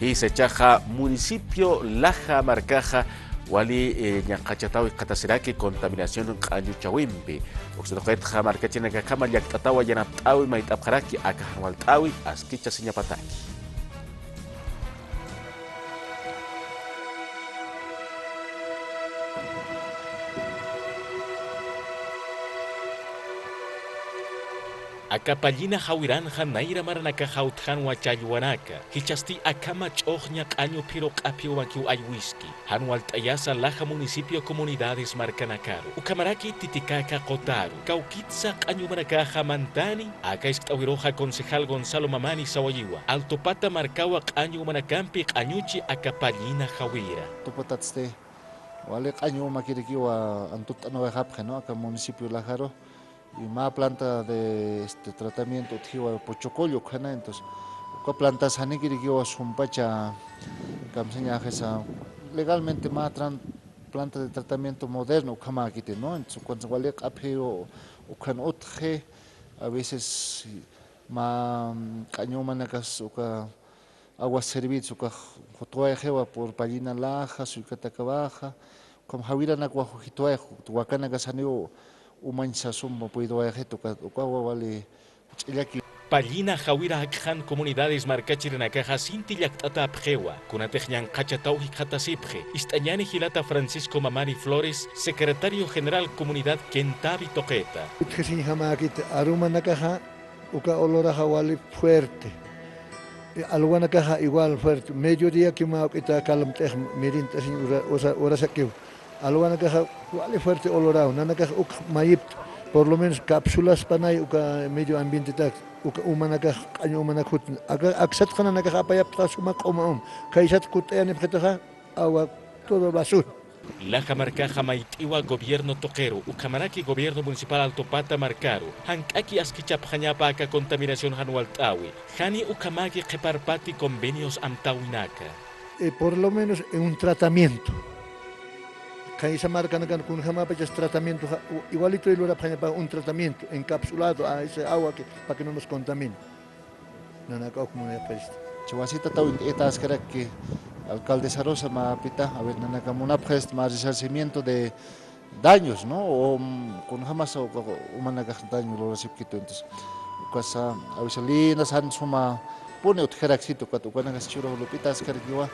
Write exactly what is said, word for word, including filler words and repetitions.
Jisa, ichaxa municipio Laja markaxa wali, eh, ñanqhachataw jikxatasiraki contaminación q'añu chawimpi. Uksa tuqitxa markachirinakakhama llakt'atawa yanapt'awi mayt'apxaraki aka jan walt'äwi, askichasiñapataki. Aka Pallina jawiranxa nayra maranakaxa utjanwa challwanaka, jichhasti akhama ch'uxña q'añu phiru q'aphiw makiw aywiski. Jan walt'ayasa Laja municipio comunidades markanakaru, ukhamaraki Titicaca qutaru, kawkitsa q'añumanakaxa mantani. Aka jiskt'äwiruxa concejal Gonzalo Mamani sawayiwa, Alto Pata markawa q'añumanakampi q'añuchi aka Pallina jawira. Tupatatsti, wali q'añu makirikiwa antut'anawayxapxi, ¿no? Aka municipio Lajaru. Y mä planta de, este, tratamiento utjiwa Pochocollo ukhana, entonces, uka plantas janikirikiwa sumpacha, kamsañäxisa, legalmente mä tran-, planta de tratamiento moderno ukhamäkiti, ¿no? Entonces, ukan wali q'aphiw ukhan utji, a veces, mä, mm, q'añumanakas uka aguas servidas ukax jutwayxiwa por Pallina Laja, Suykataka Baja, ukham jawiranakwa jutwayxi, wakanakas janiw umañsa sumpa puydawayxit, uka, ukawa wali ch'illaki. Pallina jawira jakxan comunidades markachirinakaxa sinti llakt'atäpxiwa, kunatix ñanqhachataw jikxatasipxi, ist'añäni jilata Francisco Mamani Flores, secretario general comunidad Kentavi tuqita. Utjasiñjamäkit arumanakaxa, uka oloraxa wali fuerte. Y alwanakaxa igual fuerte. Mediodía kiw mä juk'ita kalmt'ix mirint'asiñ ura-, usa-, urasakiw. Alwanakaxa wali fuerte oloraw. Nanakax uk mayipta. Por lo menos capsulaspanay uka medio ambientetak. Uka umanakax, q'añu umanak jut. Aka-, aksatxa nanakax apayapta suma q'uma um. Khaysat kutt'ayanipxitaxa, agua todo basura. Laja markaxa mayt'iwa gobierno tuqiru, ukhamaraki gobierno municipal Alto Pata markaru, jank'aki askichapxañapa aka contaminación jan walt'äwi, jani ukhamäki qhiparpati convenios amtäwinaka. Eh, por lo menos en un tratamiento. Khaysa markanakan kunjamapachas tratamiento, ja-, igualito lurapxañapa un tratamiento encapsulado a ese agua que, para que no nos contamine. Nanaka uk munayapxista. Chiwasita tawint'itaskarakiw alcaldesarusa mä pita, a ver, nanaka munapxista mä resarcimiento de daños, ¿no? O, mm, kunjamasa uka umanakax daño lurasipkitu, entonces, ukasa, a veces, linas jan suma puni utjaraksita, ukat ukanakas churux lup'itaskarakiwa.